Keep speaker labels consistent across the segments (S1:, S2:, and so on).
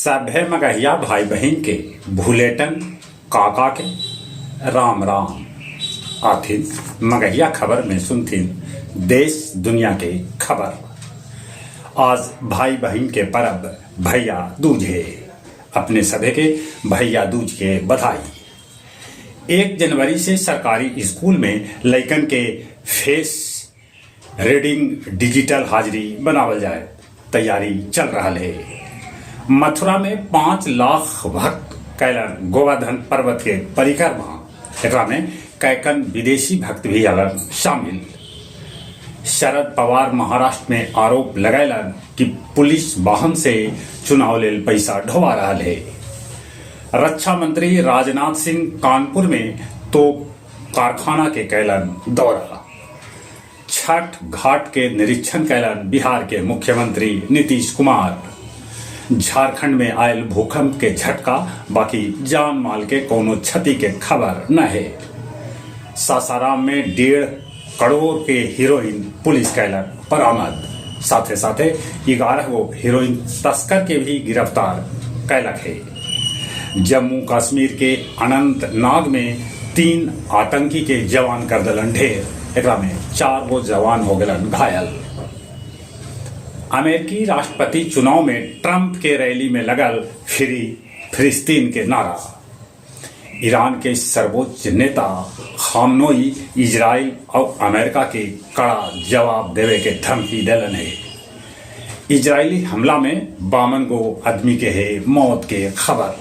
S1: सभे मगहिया भाई बहिन के भुलेटन काका के राम राम। आथिन मगहिया खबर में सुनथिन देश दुनिया के खबर। आज भाई बहिन के परब भैया दूज हे। अपने सभे के भैया दूज के बधाई। 1 जनवरी से सरकारी स्कूल में लइकन के फेस रीडिंग डिजिटल हाजिरी बनावल जाए, तैयारी चल रहा है। मथुरा में 5 लाख भक्त कैलन गोवर्धन पर्वत के परिक्रमा, एकरा में कैकन विदेशी भक्त भी हलन शामिल। शरद पवार महाराष्ट्र में आरोप लगैलन कि पुलिस वाहन से चुनाव लेल पैसा ढोवा रहा है। रक्षा मंत्री राजनाथ सिंह कानपुर में तो कारखाना के कैलन दौरा। छठ घाट के निरीक्षण कैलन बिहार के मुख्यमंत्री नीतीश कुमार। झारखंड में आयल भूकंप के झटका, बाकी जान माल के कोनो क्षति के खबर न है। सासाराम में 1.5 करोड़ के हीरोइन पुलिस कैलक बरामद। साथे साथे 11 गो हीरोइन तस्कर के भी गिरफ्तार कैलक है। जम्मू कश्मीर के अनंतनाग में 3 आतंकी के जवान कर दलन ढेर, एकरा में 4 गो जवान हो गलन घायल। अमेरिकी राष्ट्रपति चुनाव में ट्रंप के रैली में लगल फ्री फिलिस्तीन के नारा। ईरान के सर्वोच्च नेता खामनोई इजराइल और अमेरिका के कड़ा जवाब देवे के धमकी देलन है। इजरायली हमला में 52 गो आदमी के है मौत के खबर।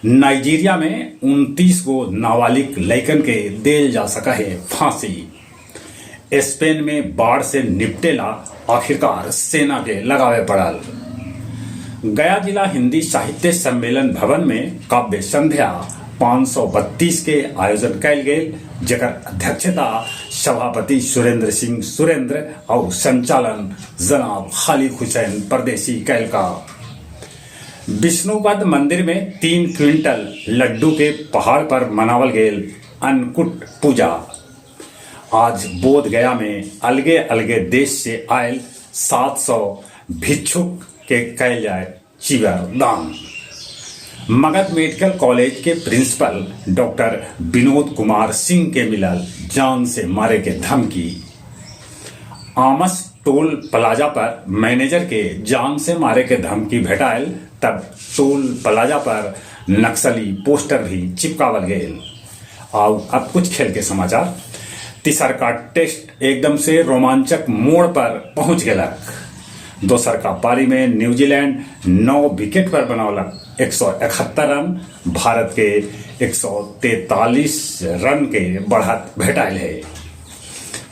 S1: नाइजीरिया में 29 गो नाबालिग लइकन के देल जा सका है फांसी। स्पेन में बाढ़ से निपटेला आखिरकार सेना के लगावे पड़ल। गया जिला हिंदी साहित्य सम्मेलन भवन में काव्य संध्या 532 के आयोजन कैल गेल, जकर अध्यक्षता सभापति सुरेंद्र सिंह सुरेंद्र और संचालन जनाब खालिद हुसैन परदेसी कैल का। विष्णुपद मंदिर में 3 क्विंटल लड्डू के पहाड़ पर मनावल गेल अन्नकूट पूजा। आज बोध गया में अलगे अलगे देश से आयल 700 भिक्षुक के कैल जाए चीवर दान। मगध मेडिकल कॉलेज के प्रिंसिपल डॉक्टर विनोद कुमार सिंह के मिलल जान से मारे के धमकी। आमस टोल प्लाजा पर मैनेजर के जान से मारे के धमकी भेटायल, तब टोल प्लाजा पर नक्सली पोस्टर भी चिपकावल गेल। आओ अब कुछ खेल के समाचार। तीसर का टेस्ट एकदम से रोमांचक मोड़ पर पहुंच गेलक। दोसर का पारी में न्यूजीलैंड 9 विकेट पर बनौलक 171 रन, भारत के 143 रन के बढ़त भेटायल है।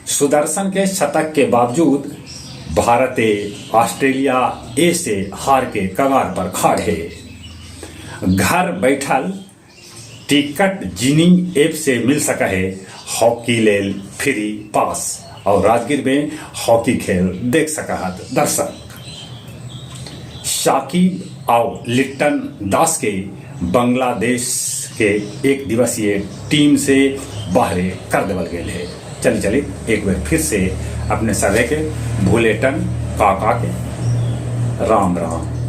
S1: सुदर्शन के शतक के बावजूद भारत ऑस्ट्रेलिया ए से हार के कगार पर खड़ है। घर बैठल टिकट जीनी ऐप से मिल सका है हॉकी लेल फ्री पास और राजगीर में हॉकी खेल देख सका है दर्शक। शाकिब और लिट्टन दास के बांग्लादेश के एक दिवसीय टीम से बाहर कर देवल गेल है। चली चली एक बार फिर से अपने सभे के भुलेटन काका के राम राम।